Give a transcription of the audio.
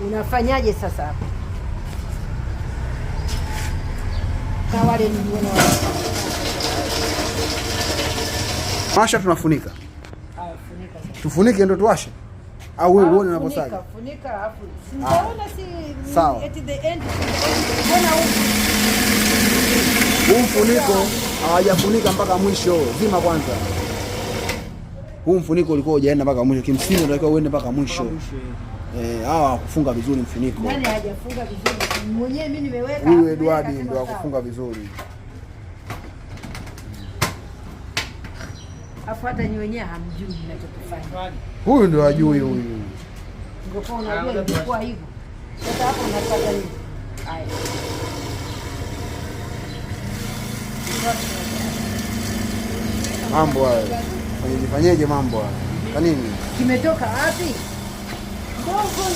Unafanyaje sasa hapo? Na wale niliona wale. Masha tunafunika. Haya, funika sasa. Tufunike ndio tuwashe. Au wewe uone unaposaga. Funika, funika alafu. Si nitaona si Sawa. At the end. Mbona huu Huu mfuniko hawajafunika mpaka mwisho. Zima kwanza. Huu mfuniko ulikuwa hujaenda mpaka mwisho. Kimsingi unatakiwa uende mpaka mwisho. Eh, hawa hawakufunga vizuri mfuniko. Nani hajafunga vizuri? Mwenyewe mimi nimeweka. Huyu Alafu Edward yeye ndio akasema sawa. hakufunga vizuri. Alafu hata nyinyi wenyewe hamjui mnachokifanya. Huyu ndio ajui huyu. Ungekuwa unajua ingekuwa hivyo. Sasa hapo unataka nini? Haya. Mambo hayo. Fanyeje fanyeje mambo hayo? Kwa nini? Kimetoka wapi? Ndogo.